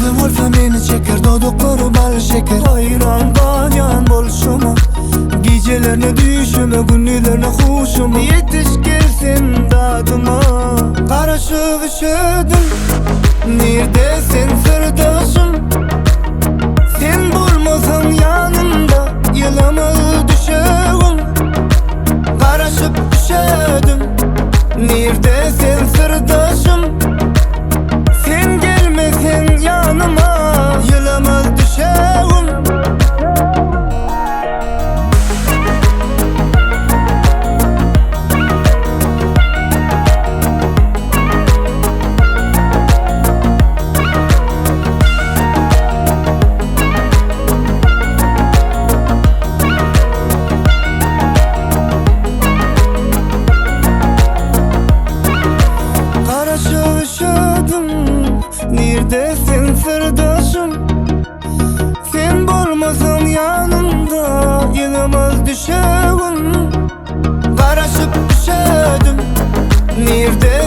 Gözi bolsa meni çeker Dodaklary bal şeker Haýran galýan bolşuma Gijelerine düýşüme Gündizlerine huşuma Ýetiş gel sen dadyma Garaşyp üşedim Nirde sen syrdaşym Sen bolmasaň ýanymda Ýylamaz düşegim Garaşyp üşedim Nirde sen syrdaşym Sen gelmeseň ýanyma Ýylamaz düşegim Garaşyp üşedim Nirde sen syrdaşym Sen bolmasaň ýanymda Ýylamaz düşegim Garaşyp üşedim Nirde.